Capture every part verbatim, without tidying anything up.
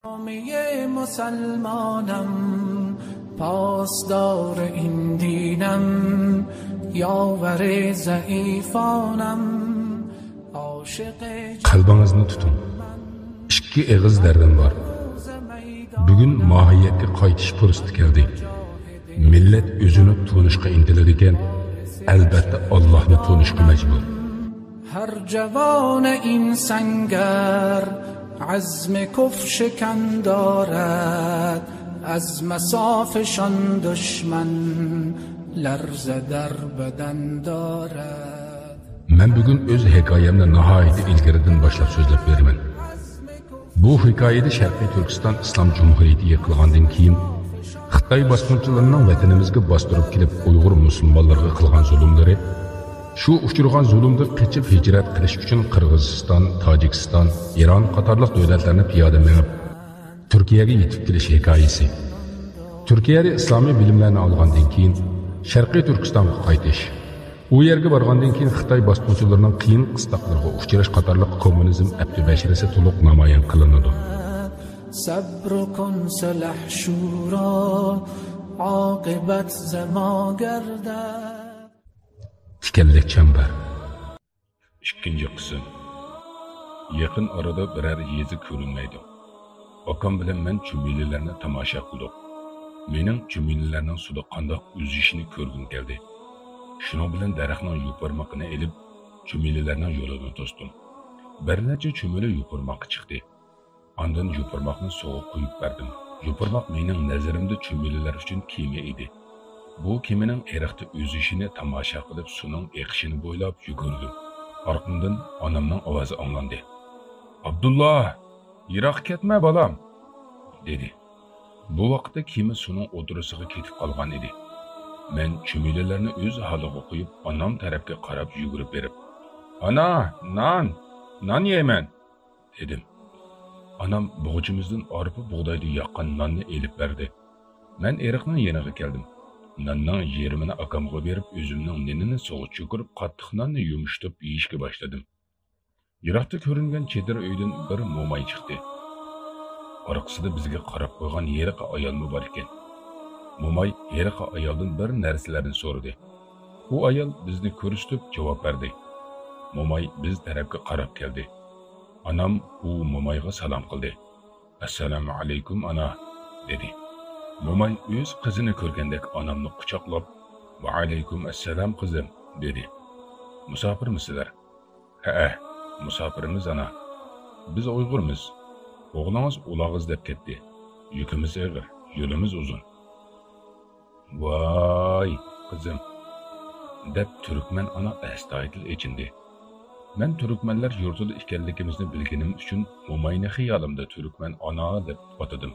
جامعهٔ مسلمانم، پاسدار این دینم، یاور ضعیفانم، عاشق قەلبىڭىزنى تۇتۇڭ. ئىككى ئېغىز دەردىم بار. بۈگۈن ماھىيەتكە قايتىش پۇرسىتى كەلدى. مىللەت ئۆزىنى تونۇشقا ئىنتىلىدىكەن، ئەلبەتتە ئاللاھنى تونۇشقا مەجبۇر. هر جوان این سنگر عزم کفر شکن دارد، از مصافشان دشمن لرزه در بدن دارد. مەن بۈگۈن ئۆز ھېكايەمنى ناھايىتى ئىلگىرىدىن باشلاپ سۆزلەپ بېرىمەن. بۇ ھېكايىدە شەرقىي تۈركىستان ئىسلام جۇمھۇرىيىتى يىقىلغاندىن كېيىن، خىتاي باسقۇنچىلىرىنىڭ ۋەتىنىمىزگە باستۇرۇپ كېلىپ ئۇيغۇر مۇسۇلمانلىرىغا قىلغان زۇلۇملىرى، شۇ ئۇچرىغان زۇلۇمدىن قېچىپ ھىجرەت قىلىش ئۈچۈن قىرغىزىستان، تاجىكىستان، ئىران قاتارلىق دۆلەتلەرنى پىيادە مېڭىپ، تۈركىيەگە يېتىپ كېلىش ھېكايىسى. تۈركىيەدە ئىسلامىي بىلىملەرنى ئالغاندىن كېيىن، شەرقىي تۈركىستانغا قايتىش. ئۇ يەرگە بارغاندىن كېيىن خىتاي باسقۇنچىلىرىنىڭ قىيىن قىستاقلىرىغا ئۇچراش قاتارلىق كوممۇنىزم ئەپتى بەشىرىسى تولۇق نامايان قىلىنىدۇ. صبر کن سلح شورا، عاقبت ز ما گردد. تىكەنلىك چەمبەر. ئىككىنچى قىسىم. يېقىن ئارىدا بىرەر يېزا كۆرۈنمەيدۇ. ئاكام بىلەن مەن چۈمۈلىلەرنى تاماشا قىلدۇق. مېنىڭ چۈمۈلىلەرنىڭ سۇدا قانداق ئۈزۈشىنى كۆرگۈم كەلدى. شۇنىڭ بىلەن دەرەخنىڭ يوپۇرمىقىنى ئېلىپ، چۈمۈلىلەرنىڭ يولىنى توستۇم. بىر نەچچە چۈمۈلە يوپۇرماققا چىقتى. ئاندىن يوپۇرماقنى سۇغا قۇيۇپ بەردىم. يوپۇرماق مېنىڭ نەزىرىمدە چۈمۈلىلەر ئۈچۈن كېمە ئىدى. بۇ كېمىنىڭ ئېرىقتا ئۈزۈشىنى تاماشا قىلىپ، سۇنىڭ ئېقىشىنى بويلاپ يۈگۈردۈم. ئارقامدىن ئانامنىڭ ئاۋازى ئاڭلاندى. «ئابدۇللا! يىراققا كەتمە، بالام!» دېدى. بۇ ۋاقىتتا كېمە سۇنىڭ ئوتتۇرىسىغا كېتىپ قالغان ئىدى. مەن چۈمۈلىلەرنى ئۆز ھالىغا قويۇپ، ئانام تەرەپكە قاراپ يۈگۈرۈپ بېرىپ، «ئانا، نان! نان يەيمەن!» دېدىم. ئانام بۇغىچىمىزدىن ئارپا بۇغدايدىن ياققان ناننى ئېلىپ بەردى. مەن ئېرىقنىڭ يېنىغا كەلدىم. ناننىڭ يېرىمىنى ئاكامغا بېرىپ، ئۆزۈمنىڭ نېنىنى سۇغا چۆكۈرۈپ، قاتتىق ناننى يۇمشىتىپ يېيىشكە باشلىدىم. يىراقتا كۆرۈنگەن چېدىر ئۆيدىن بىر موماي چىقتى. ئارقىسىدا بىزگە قاراپ قويغان ھېلىقى ئايالمۇ بار ئىكەن. موماي ھېلىقى ئايالدىن بىر نەرسىلەرنى سورىدى. ئۇ ئايال بىزنى كۆرسىتىپ جاۋاب بەردى. موماي بىز تەرەپكە قاراپ كەلدى. ئانام ئۇ مومايغا سالام قىلدى. «ئەسسالامۇ ئەلەيكۇم، ئانا!» دېدى. موماي ئۆز قىزىنى كۆرگەندەك ئانامنى قۇچاقلاپ، «ۋەئەلەيكۇم ئەسسالام، قىزىم!» دېدى. «مۇساپىرمۇسىلەر؟» «ھەئە، مۇساپىرمىز، ئانا. بىز ئۇيغۇرمىز. ئوغلىڭىز ئۇلاغ ئىزدەپ كەتتى. يۈكىمىز ئېغىر، يولىمىز ئۇزۇن.» «ۋاي، قىزىم!» دەپ تۈركمەن ئانا ئەستايىدىل ئېچىندى. مەن تۈركمەنلەر يۇرتىدا ئىكەنلىكىمىزنى بىلگىنىم ئۈچۈن موماينى خىيالىمدا تۈركمەن ئانا دەپ ئاتىدىم.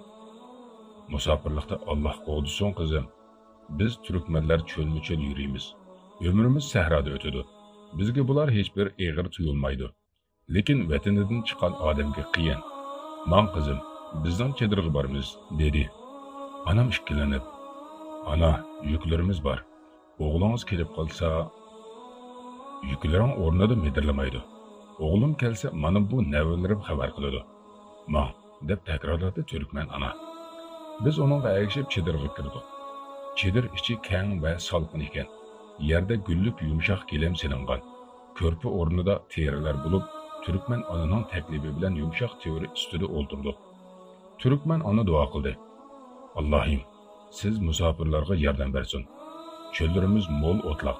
«مۇساپىرلىقتا ئاللاھ قوغدىسۇن، قىزىم. بىز تۈركمەنلەر چۆلمۇ چۆل يۈرىمىز. ئۆمرىمىز سەھرادا ئۆتىدۇ. بىزگە بۇلار ھېچبىر ئېغىر تۇيۇلمايدۇ. لېكىن ۋەتىنىدىن چىققان ئادەمگە قىيىن. ماڭ، قىزىم، بىزنىڭ چېدىرغا بارىمىز.» دېدى. ئانام ئىككىلىنىپ، «ئانا، يۈكلىرىمىز بار. ئوغلىڭىز كېلىپ قالسا، يۈكلىرىڭ ئورنىدا مىدىرلىمايدۇ. ئوغلۇم كەلسە، مانا بۇ نەۋرىلىرىم خەۋەر قىلىدۇ. ماڭ.» دەپ تەكرارلىدى تۈركمەن ئانا. بىز ئۇنىڭغا ئەگىشىپ چېدىرغا كىردۇق. چېدىر ئىچى كەڭ ۋە سالقىن ئىكەن. يەردە گۈللۈك يۇمشاق گىلەم سېلىنغان. كۆرپە ئورنىدا تېرىلەر بولۇپ، تۈركمەن ئانىنىڭ تەكلىپى بىلەن يۇمشاق تېرە ئۈستىدە ئولتۇردۇق. تۈركمەن ئانا دۇئا قىلدى. «ئاللاھىم، سىز مۇساپىرلارغا ياردەم بەرسۇن. چۆللىرىمىز مول ئوتلاق،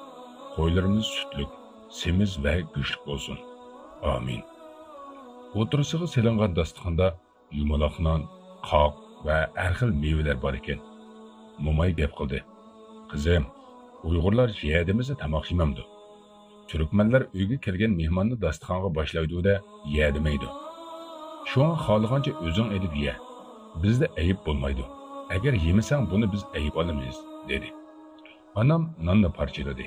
قويلىرىمىز سۈتلۈك، سېمىز ۋە گۆشلۈك بولسۇن. ئامىن.» ئوتتۇرىسىغا سېلىنغان داستىخاندا يۇمىلاق نان، قاق ۋە ھەر خىل مېۋىلەر بار ئىكەن. موماي گەپ قىلدى. «قىزىم، ئۇيغۇرلار يەدىمىسە تاماق يېمەمدۇ؟ تۈركمەنلەر ئۆيگە كەلگەن مېھماننى داستىخانغا باشلايدۇ-دە، يەدىمەيدۇ. شۇڭا خالىغانچە ئۆزۈڭ ئېلىپ يە. بىزدە ئەيىب بولمايدۇ. ئەگەر يېمىسەڭ، بۇنى بىز ئەيىب ئالىمىز.» دېدى. ئانام ناننى پارچىلىدى.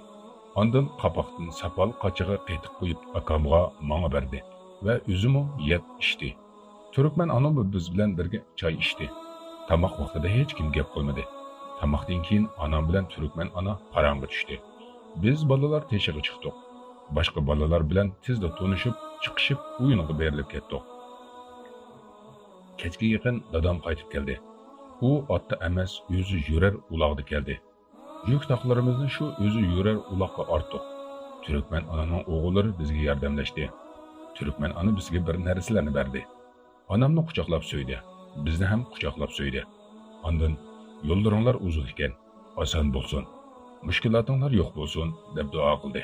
ئاندىن قاپاقتىن ساپال قاچىغا قېتىق قۇيۇپ، ئاكامغا، ماڭا بەردى ۋە ئۆزىمۇ يەپ ئىچتى. تۈركمەن ئاناممۇ بىز بىلەن بىرگە چاي ئىچتى. تاماق ۋاقتىدا ھېچكىم گەپ قىلمىدى. تاماقتىن كېيىن ئانام بىلەن تۈركمەن ئانا پاراڭغا چۈشتى. بىز بالىلار تېشىغا چىقتۇق. باشقا بالىلار بىلەن تېزلا تونۇشۇپ، چىقىشىپ، ئويۇنغا بېرىلىپ كەتتۇق. كەچكە يېقىن دادام قايتىپ كەلدى. ئۇ ئاتتا ئەمەس، ئۆزى يۈرەر ئۇلاغدا كەلدى. يۈك تاقلىرىمىزنى شۇ ئۆزى يۈرەر ئۇلاغقا ئارتتۇق. تۈركمەن ئانامنىڭ ئوغۇللىرى بىزگە ياردەملەشتى. تۈركمەن ئانا بىزگە بىر نەرسىلەرنى بەردى. ئانامنى قۇچاقلاپ سۆيدى. بىزنى ھەم قۇچاقلاپ سۆيدى. ئاندىن، «يوللىرىڭلار ئۇزۇن ئىكەن، ئاسان بولسۇن. مۈشكۈلاتىڭلار يوق بولسۇن» دەپ دۇئا قىلدى.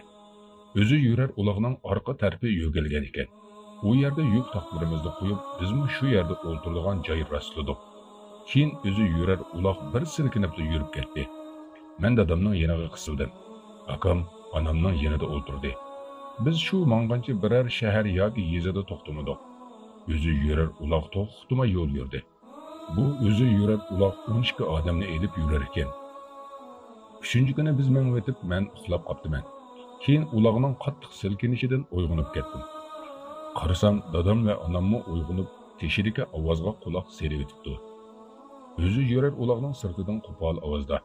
ئۆزى يۈرەر ئۇلاغنىڭ ئارقا تەرىپى يۆگىلىگەن ئىكەن. ئۇ يەردە يۈك تاقلىرىمىزنى قويۇپ، بىزمۇ شۇ يەردە ئولتۇرىدىغان جاي راسلىدۇق. كېيىن ئۆزى يۈرەر ئۇلاغ بىر سىلكىنىپلا يۈرۈپ كەتتى. مەن دادامنىڭ يېنىغا قىسىلدىم. ئاكام ئانامنىڭ يېنىدا ئولتۇردى. بىز شۇ ماڭغانچە بىرەر شەھەر ياكى يېزىدا توختىمىدۇق. ئۆزى يۈرەر ئۇلاغ توختىماي يول يۈردى. بۇ ئۆزى يۈرەر ئۇلاغ ئون ئىككى ئادەمنى ئېلىپ يۈرەر ئىكەن. ئۈچىنچى كۈنى بىز مېڭىۋېتىپ، مەن ئۇخلاپ قاپتىمەن. كېيىن ئۇلاغنىڭ قاتتىق سىلكىنىشىدىن ئويغىنىپ كەتتىم. قارىسام، دادام ۋە ئاناممۇ ئويغىنىپ، تېشىدىكى ئاۋازغا قۇلاق سېلىۋېتىپتۇ. ئۆزى يۈرەر ئۇلاغنىڭ سىرتىدىن قوپال ئاۋازدا،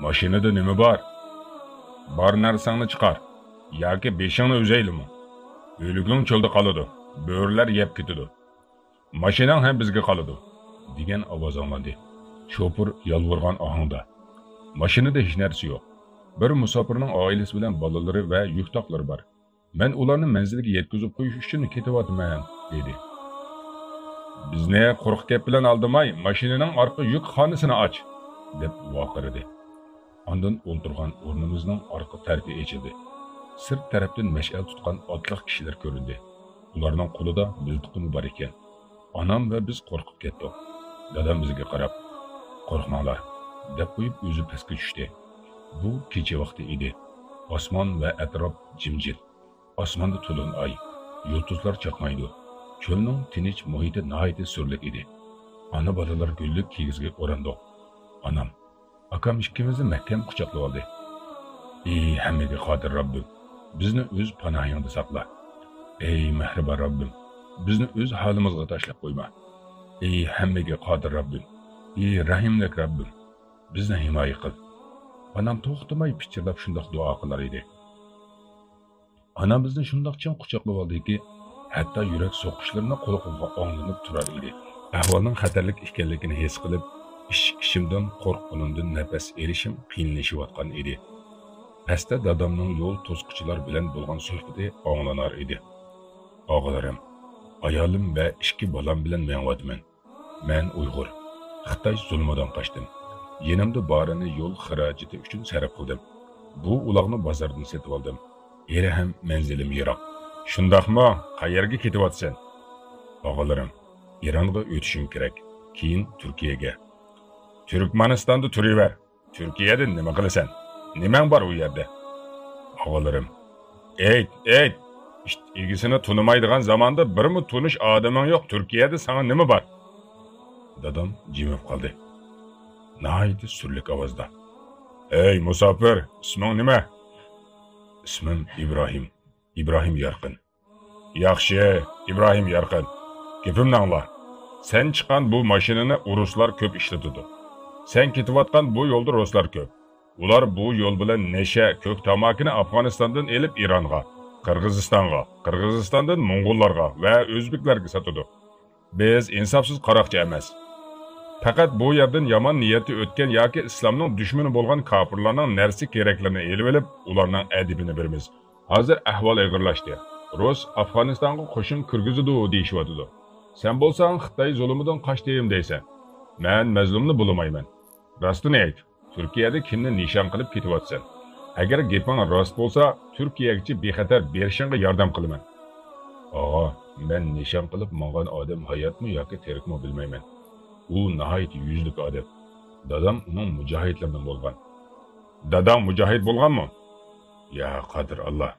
«ماشىنىدا نېمە بار؟ بار نەرسەڭنى چىقار، ياكى بېشىڭنى ئۈزەيلىمۇ؟ ئۆلۈكۈڭ چۆلدە قالىدۇ، بۆرىلەر يەپ كېتىدۇ. ماشىناڭ ھەم بىزگە قالىدۇ» دېگەن ئاۋاز ئاڭلاندى. شوپۇر يالۋۇرغان ئاھاڭدا، «ماشىنىدا ھېچ نەرسە يوق. بىر مۇساپىرنىڭ ئائىلىسى بىلەن بالىلىرى ۋە يۈك تاقلىرى بار. مەن ئۇلارنى مەنزىلگە يەتكۈزۈپ قويۇش ئۈچۈن كېتىۋاتىمەن» دېدى. «بىزنى قۇرۇق گەپ بىلەن ئالدىماي، ماشىنىنىڭ ئارقا يۈك خانىسىنى ئاچ!» دەپ ۋارقىرىدى. ئاندىن ئولتۇرغان ئورنىمىزنىڭ ئارقا تەرىپى ئېچىلدى. سىرت تەرەپتىن مەشئەل تۇتقان ئاتلىق كىشىلەر كۆرۈندى. ئۇلارنىڭ قولىدا مىلتىقىمۇ بار ئىكەن. ئانام ۋە بىز قورقۇپ كەتتۇق. دادام بىزگە قاراپ، «قورقماڭلار» دەپ قويۇپ، ئۆزى پەسكە چۈشتى. بۇ كېچە ۋاقتى ئىدى. ئاسمان ۋە ئەتراپ جىمجىت. ئاسماندا تولۇن ئاي، يۇلتۇزلار چاقنايدۇ. چۆلنىڭ تىنچ مۇھىتى ناھايىتى سۈرلۈك ئىدى. ئانا-بالىلار گۈللۈك كىگىزگە ئوراندۇق. ئانام، ئاكام ئىككىمىزنى مەھكەم قۇچاقلىۋالدى. «ئى ھەممىگە قادىر رەببىم، بىزنى ئۆز پاناھىڭدا ساقلا. ئەي مەھرىبان رەببىم، بىزنى ئۆز ھالىمىزغا تاشلاپ قويما. ئى ھەممىگە قادىر رەببىم، ئى رەھىملىك رەببىم، بىزنى ھىمايە قىل.» ئانام توختىماي پىچىرلاپ شۇنداق دۇئا قىلار ئىدى. ئانام بىزنى شۇنداق چىڭ قۇچاقلىۋالدىكى، ھەتتا يۈرەك سوقۇشلىرىمۇ قۇلىقىمغا ئاڭلىنىپ تۇرار ئىدى. ئەھۋالنىڭ خەتەرلىك ئىكەنلىكىنى ھېس قىلىپ، ئىچ-ئىچىمدىن قورققىنىمدىن نەپەس ئېلىشىم قىيىنلىشىۋاتقان ئىدى. پەستە دادامنىڭ يول توسقۇچىلار بىلەن بولغان سۆھبىتى ئاڭلىنار ئىدى. «ئاغىلىرىم، ئايالىم ۋە ئىككى بالام بىلەن مېڭىۋاتىمەن. مەن ئۇيغۇر، خىتاي زۇلمىدىن قاچتىم. يېنىمدا بارىنى يول خىراجىتى ئۈچۈن سەرپ قىلدىم. بۇ ئۇلاغنى بازاردىن سېتىۋالدىم. ھېلىھەم مەنزىلىم يىراق.» «شۇنداقمۇ؟ قەيەرگە كېتىۋاتىسەن؟» «ئاغىلىرىم، ئىرانغا ئۆتۈشۈم كېرەك، كېيىن تۈركىيەگە.» «تۈركمەنىستاندا تۇرۇۋەر. تۈركىيەدە نېمە قىلىسەن؟ نېمەڭ بار ئۇ يەردە؟» «ئاغىلىرىم.» «ئېيت، ئېيت! ئىت ئىگىسىنى تونۇمايدىغان زاماندا بىرمۇ تونۇش ئادىمىڭ يوق، تۈركىيەدە ساڭا نېمە بار؟» دادام جىمىپ قالدى. ناھايىتى سۈرلۈك ئاۋازدا، «ئەي مۇساپىر، ئىسمىڭ نېمە؟» «ئىسمىم ئىبراھىم، ئىبراھىم يارقىن.» «ياخشى، ئىبراھىم يارقىن، گېپىمنى ئاڭلا. سەن چىققان بۇ ماشىنىنى ئۇرۇسلار كۆپ ئىشلىتىدۇ. سەن كېتىۋاتقان بۇ يولدا رۇسلار كۆپ. ئۇلار بۇ يول بىلەن نەشە، كۆك تاماكىنى ئافغانىستاندىن ئېلىپ ئىرانغا، قىرغىزىستانغا، قىرغىزىستاندىن موڭغۇللارغا ۋە ئۆزبېكلەرگە ساتىدۇ. بىز ئىنساپسىز قاراقچى ئەمەس. پەقەت بۇ يەردىن يامان نىيەتتە ئۆتكەن ياكى ئىسلامنىڭ دۈشمىنى بولغان كاپىرلارنىڭ نەرسە-كېرەكلىرىنى ئېلىۋېلىپ، ئۇلارنىڭ ئەدىپىنى بېرىمىز. ھازىر ئەھۋال ئېغىرلاشتى. رۇس ئافغانىستانغا قوشۇن كىرگۈزىدۇ دېيىشىۋاتىدۇ. سەن بولساڭ خىتاي زۇلۇمىدىن قاچتىم دەيسەن. مەن مەزلۇمنى بۇلىمايمەن. راستىنى ئېيت، تۈركىيەدە كىمنى نىشان قىلىپ كېتىۋاتىسەن؟ ئەگەر گېپىڭ راست بولسا، تۈركىيەگىچە بىخەتەر بېرىشىڭغا ياردەم قىلىمەن. ئاغا، مەن نىشان قىلىپ ماڭغان ئادەم ھاياتمۇ ياكى تىرىكمۇ بىلمەيمەن. ئۇ ناھايىتى يۈزلۈك ئادەم. دادام ئۇنىڭ مۇجاھىدلىرىدىن بولغان. داداڭ مۇجاھىد بولغانمۇ؟ يا قادىر ئاللا!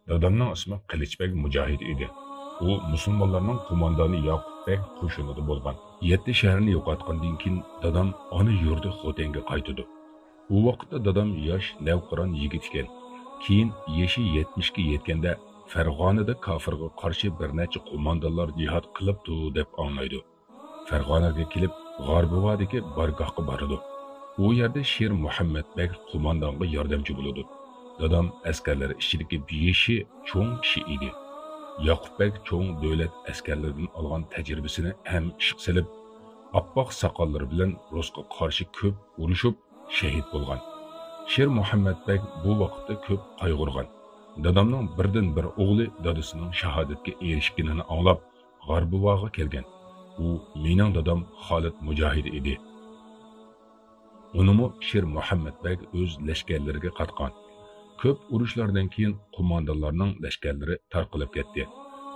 دادامنىڭ ئىسمى قىلىچ بەگ مۇجاھىد ئىدى. ئۇ مۇسۇلمانلارنىڭ قوماندانى ياقۇپ بەگ قوشۇنىدا بولغان. يەتتە شەھەرنى يوقاتقاندىن كېيىن، دادام ئانا يۇرتى خوتەنگە قايتىدۇ. ئۇ ۋاقىتتا دادام ياش، نەۋقىران يىگىت ئىكەن. كېيىن يېشى يەتمىشكە يەتكەندە، فەرغانىدە كاپىرغا قارشى بىر نەچچە قوماندانلار جىھاد قىلىپتۇ، دەپ ئاڭلايدۇ. فەرغانىگە كېلىپ، غاربىۋادىكى بارگاھقا بارىدۇ. ئۇ يەردە شېر مۇھەممەد بەگ قوماندانغا ياردەمچى بولىدۇ. دادام ئەسكەرلەر ئىچىدىكى يېشى چوڭ كىشى ئىدى. ياقۇپ بەگ چوڭ دۆلەت ئەسكەرلىرىدىن ئالغان تەجرىبىسىنى ھەم ئىشقا سېلىپ، ئاپئاق ساقاللىرى بىلەن رۇسقا قارشى كۆپ ئۇرۇشۇپ، شېھىت بولغان. شېر مۇھەممەد بەگ بۇ ۋاقىتتا كۆپ قايغۇرغان. دادامنىڭ بىردىنبىر ئوغلى دادىسىنىڭ شاھادەتكە ئېرىشكىنىنى ئاڭلاپ، غاربىۋاغا كەلگەن. ئۇ مېنىڭ دادام خالىد مۇجاھىد ئىدى. ئۇنىمۇ شېر مۇھەممەد بەگ ئۆز لەشكەرلىرىگە قاتقان. كۆپ ئۇرۇشلاردىن كېيىن قوماندانلارنىڭ لەشكەرلىرى تارقىلىپ كەتتى.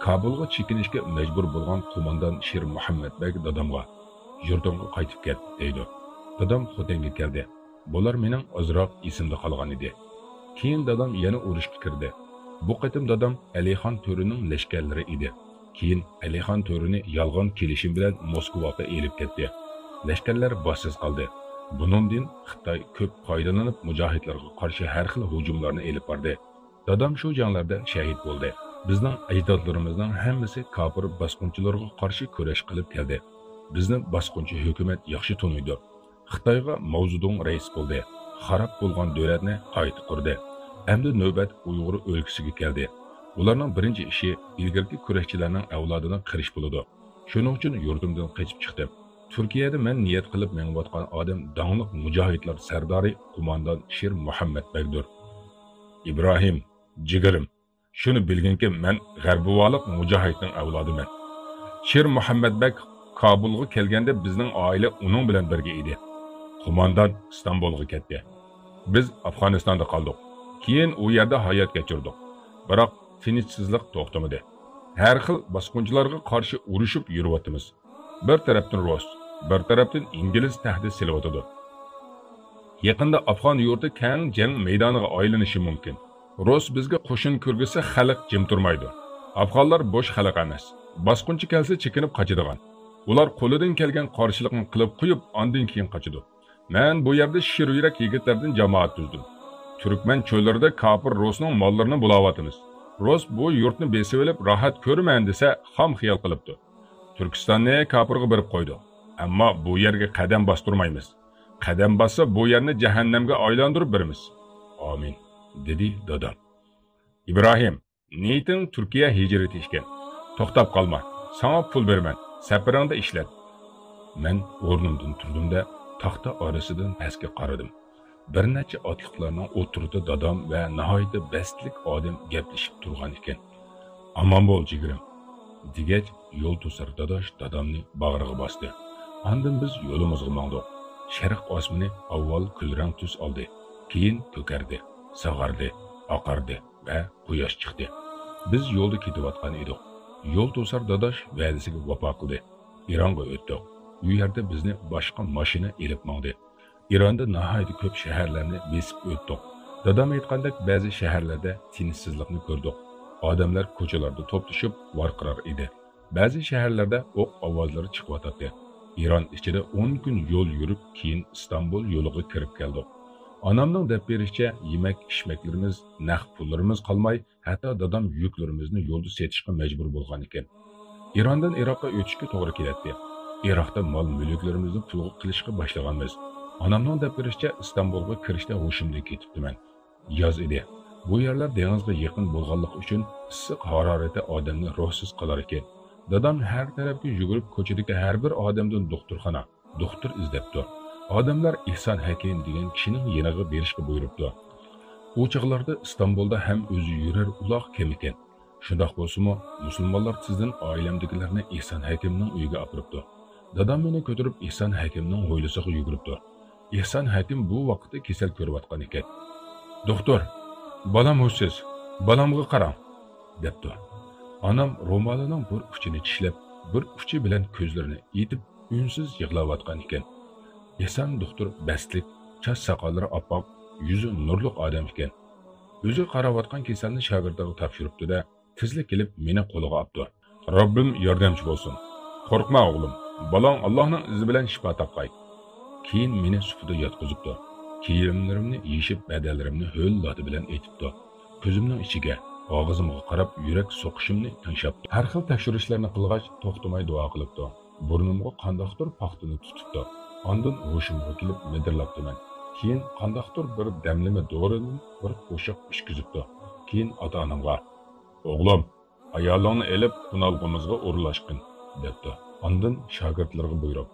كابۇلغا چېكىنىشكە مەجبۇر بولغان قوماندان شېر مۇھەممەد بەگ دادامغا، «يۇرتۇڭغا قايتىپ كەت» دەيدۇ. دادام خوتەنگە كەلدى. بۇلار مېنىڭ ئازراق ئېسىمدە قالغان ئىدى. كېيىن دادام يەنە ئۇرۇشقا كىردى. بۇ قېتىم دادام ئەلىخان تۆرىنىڭ لەشكەرلىرى ئىدى. كېيىن ئەلىخان تۆرىنى يالغان كېلىشىم بىلەن موسكۋاغا ئېلىپ كەتتى. لەشكەرلەر باشسىز قالدى. بۇنىڭدىن خىتاي كۆپ پايدىلىنىپ، مۇجاھىدلارغا قارشى ھەر خىل ھۇجۇملارنى ئېلىپ باردى. دادام شۇ جەڭلەردە شەھىت بولدى. بىزنىڭ ئەجدادلىرىمىزنىڭ ھەممىسى كاپىر باسقۇنچىلارغا قارشى كۈرەش قىلىپ كەلدى. بىزنى باسقۇنچى ھۆكۈمەت ياخشى تونۇيدۇ. خىتايغا ماۋزېدۇڭ رەئىس بولدى. خاراب بولغان دۆلەتنى قايتا قۇردى. ئەمدى نۆۋەت ئۇيغۇر ئۆلكىسىگە كەلدى. ئۇلارنىڭ بىرىنچى ئىشى ئىلگىرىكى كۈرەشچىلەرنىڭ ئەۋلادىنى قىرىش بولىدۇ. شۇنىڭ ئۈچۈن يۇرتۇمدىن قېچىپ چىقتىم. تۈركىيەدە مەن نىيەت قىلىپ مېڭىۋاتقان ئادەم داڭلىق مۇجاھىدلار سەردارى قوماندان شېر مۇھەممەد بەگدۇر. ئىبراھىم، جىگىرىم، شۇنى بىلگىنكى، مەن غەربىۋالىق مۇجاھىدنىڭ ئەۋلادىمەن. شېر مۇھەممەد بەگ كابۇلغا كەلگەندە بىزنىڭ ئائىلە ئۇنىڭ بىلەن بىرگە ئىدى. قوماندان ئىستانبۇلغا كەتتى. بىز ئافغانىستاندا قالدۇق. كېيىن ئۇ يەردە ھايات كەچۈردۇق. بىراق تىنچسىزلىق توختىمىدى. ھەر خىل باسقۇنچىلارغا قارشى ئۇرۇشۇپ يۈرۈۋاتىمىز. بىر تەرەپتىن رۇس، بىر تەرەپتىن ئىنگلىز تەھدىت سېلىۋاتىدۇ. يېقىندا ئافغان يۇرتى كەڭ جەڭ مەيدانىغا ئايلىنىشى مۇمكىن. رۇس بىزگە قوشۇن كىرگۈزسە، خەلق جىم تۇرمايدۇ. ئافغانلار بوش خەلق ئەمەس. باسقۇنچى كەلسە، چېكىنىپ قاچىدىغان. ئۇلار قولىدىن كەلگەن قارشىلىقنى قىلىپ قويۇپ، ئاندىن كېيىن قاچىدۇ. مەن بۇ يەردە شىر يۈرەك يىگىتلەردىن جامائەت تۈزدۈم. تۈركمەن چۆللىرىدە كاپىر رۇسنىڭ ماللىرىنى بۇلاۋاتىمىز. رۇس بۇ يۇرتنى بېسىۋېلىپ، راھەت كۆرىمەن دېسە، خام خىيال قىلىپتۇ. تۈركىستاننى كاپىرغا بېرىپ قويدۇق. ئەمما بۇ يەرگە قەدەم باستۇرمايمىز. قەدەم باسسا، بۇ يەرنى جەھەننەمگە ئايلاندۇرۇپ بېرىمىز. ئامىن، دېدى دادام. ئىبراھىم، نىيىتىڭ تۈركىيە ھىجرىتى ئىكەن. توختاپ قالما. ساڭا پۇل بېرىمەن. سەپىرىڭدە ئىشلەت. مەن ئورنۇمدىن تۇردۇم-دە، تاختا ئارىسىدىن پەسكە قارىدىم. بىر نەچچە ئاتلىقلارنىڭ ئوتتۇرىدا دادام ۋە ناھايىتى بەستلىك ئادەم گەپلىشىپ تۇرغان ئىكەن. «ئامان بول، جىگىرىم!» دېگەچ، يول توسار داداش دادامنى باغرىغا باستى. ئاندىن بىز يولىمىزغا ماڭدۇق. شەرق ئاسمىنى ئاۋۋال كۈلرەڭ تۈس ئالدى، كېيىن كۆكەردى، ساغاردى، ئاقاردى ۋە قۇياش چىقتى. بىز يولدا كېتىۋاتقان ئىدۇق. يول توسار داداش ۋەدىسىگە ۋاپا قىلدى. ئىرانغا ئۆتتۇق. ئۇ يەردە بىزنى باشقا ماشىنا ئېلىپ ماڭدى. ئىراندا ناھايىتى كۆپ شەھەرلەرنى بېسىپ ئۆتتۇق. دادام ئېيتقاندەك، بەزى شەھەرلەردە تىنچسىزلىقنى كۆردۇق. ئادەملەر كوچىلاردا توپلىشىپ ۋارقىراپ ئىدى. بەزى شەھەرلەردە ئوق ئاۋازلىرى چىقىۋاتاتتى. ئىران ئىچىدە ئون كۈن يول يۈرۈپ، كېيىن ئىستانبۇل يولىغا كىرىپ كەلدۇق. ئانامنىڭ دەپ بېرىشىچە، يېمەك-ئىچمەكلىرىمىز، نەق پۇللىرىمىز قالماي، ھەتتا دادام يۈكلىرىمىزنى يولدا سېتىشقا مەجبۇر بولغان ئىكەن. ئىراندىن ئىراققا ئۆتۈشكە توغرا كېلەتتى. ئىراقتا مال-مۈلۈكلىرىمىزنى پۇلغا قىلىشقا باشلىغانمىز. ئانامنىڭ دەپ بېرىشىچە، ئىستانبۇلغا كىرىشتە ھوشۇمدىن كېتىپتىمەن. ياز ئىدى. بۇ يەرلەر دېڭىزغا يېقىن بولغانلىقى ئۈچۈن ئىسسىق ھارارىتى ئادەمنى روھسىز قىلار ئىكەن. دادام ھەر تەرەپكە يۈگۈرۈپ، كوچىدىكى ھەر بىر ئادەمدىن دوختۇرخانا، دوختۇر ئىزدەپتۇ. ئادەملەر ئېھسان ھەكىم دېگەن كىشىنىڭ يېنىغا بېرىشقا بۇيرۇپتۇ. ئۇ چاغلاردا ئىستانبۇلدا ھەم ئۆزى يۈرەر ئۇلاغ كەم ئىكەن. شۇنداق بولسىمۇ، مۇسۇلمانلار تېزدىن ئائىلەمدىكىلەرنى ئېھسان ھەكىمنىڭ ئۆيىگە ئاپىرىپتۇ. دادام مېنى كۆتۈرۈپ ئېھسان ھەكىمنىڭ ھويلىسىغا يۈگۈرۈپتۇ. ئېھسان ھەكىم بۇ ۋاقىتتا كېسەل كۆرۈۋاتقان ئىكەن. «دوختۇر، بالام ھوشسىز، بالامغا قاراڭ!» دەپتۇ. ئانام رومالىنىڭ بىر ئۇچىنى چىشلەپ، بىر ئۇچى بىلەن كۆزلىرىنى ئېتىپ، ئۈنسىز يىغلاۋاتقان ئىكەن. ئېھسان دوختۇر بەستلىك، چاچ ساقاللىرى ئاپئاق، يۈزى نۇرلۇق ئادەم ئىكەن. ئۆزى قاراۋاتقان كېسەلنى شاگىرتىغا تاپشۇرۇپتۇ-دە، تېزلا كېلىپ مېنى قولىغا ئاپتۇ. «رەببىم ياردەمچى بولسۇن. قورقما ئوغلۇم، بالاڭ ئاللاھنىڭ ئىزى بىلەن شىپا تاپقاي.» كېيىن مېنى سۇپىدا ياتقۇزۇپتۇ. كىيىملىرىمنى يېشىپ، بەدەنلىرىمنى ھۆل لاتا بىلەن ئېتىپتۇ. كۆزۈمنىڭ ئىچىگە، ئاغزىمغا قاراپ يۈرەك سوقۇشۇمنى تىڭشاپتۇ. ھەر خىل تەكشۈرۈشلەرنى قىلغاچ توختىماي دۇئا قىلىپتۇ. بۇرنۇمغا قانداقتۇر پاختىنى تۇتۇپتۇ. ئاندىن ھوشۇمغا كېلىپ مىدىرلاپتىمەن. كېيىن قانداقتۇر بىر دەملىمە دورىدىن بىر قوشۇق ئىچكۈزۈپتۇ. كېيىن ئاتا-ئانامغا، «ئوغلۇم، ئايالىڭنى ئېلىپ، قونالغۇمىزغا ئورۇنلاشقىن» دەپتۇ. ئاندىن شاگىرتلىرىغا بۇيرۇپ: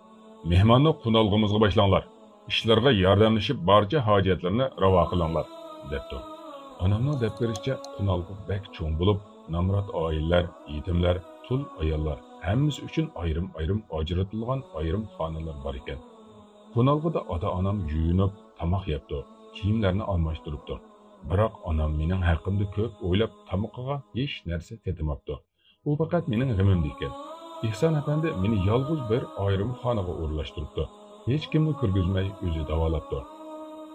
«مېھماننى قونالغۇمىزغا باشلاڭلار. ئىشلىرىغا ياردەملىشىپ، بارچە ھاجەتلىرىنى راۋا قىلىڭلار» دەپتۇ. ئانامنىڭ دەپ بېرىشىچە، قونالغۇ بەك چوڭ بولۇپ، نامرات ئائىلىلەر، يېتىملەر، تۇل ئاياللار، ھەممىسى ئۈچۈن ئايرىم-ئايرىم ئاجرىتىلغان ئايرىم خانىلار بار ئىكەن. قونالغۇدا ئاتا-ئانام يۇيۇنۇپ، تاماق يەپتۇ، كىيىملەرنى ئالماشتۇرۇپتۇ. بىراق ئانام مېنىڭ ھەققىمدە كۆپ ئويلاپ، تامىقىغا ھېچ نەرسە تېتىماپتۇ. ئۇ پەقەت مېنىڭ غېمىمدە ئىكەن. ئېھسان ئەپەندى مېنى يالغۇز بىر ئايرىم خانىغا ئورۇنلاشتۇرۇپتۇ. ھېچكىمگە كۆرگۈزمەي ئۆزى داۋالاپتۇ.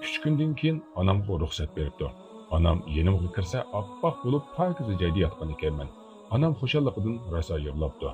ئۈچ كۈندىن كېيىن ئانامغا رۇخسەت بېرىپتۇ. ئانام يېنىمغا كىرسە، ئاپئاق بولۇپ، پاكىزە جايدا ياتقان ئىكەنمەن. ئانام خۇشاللىقىدىن راسا يىغلاپتۇ.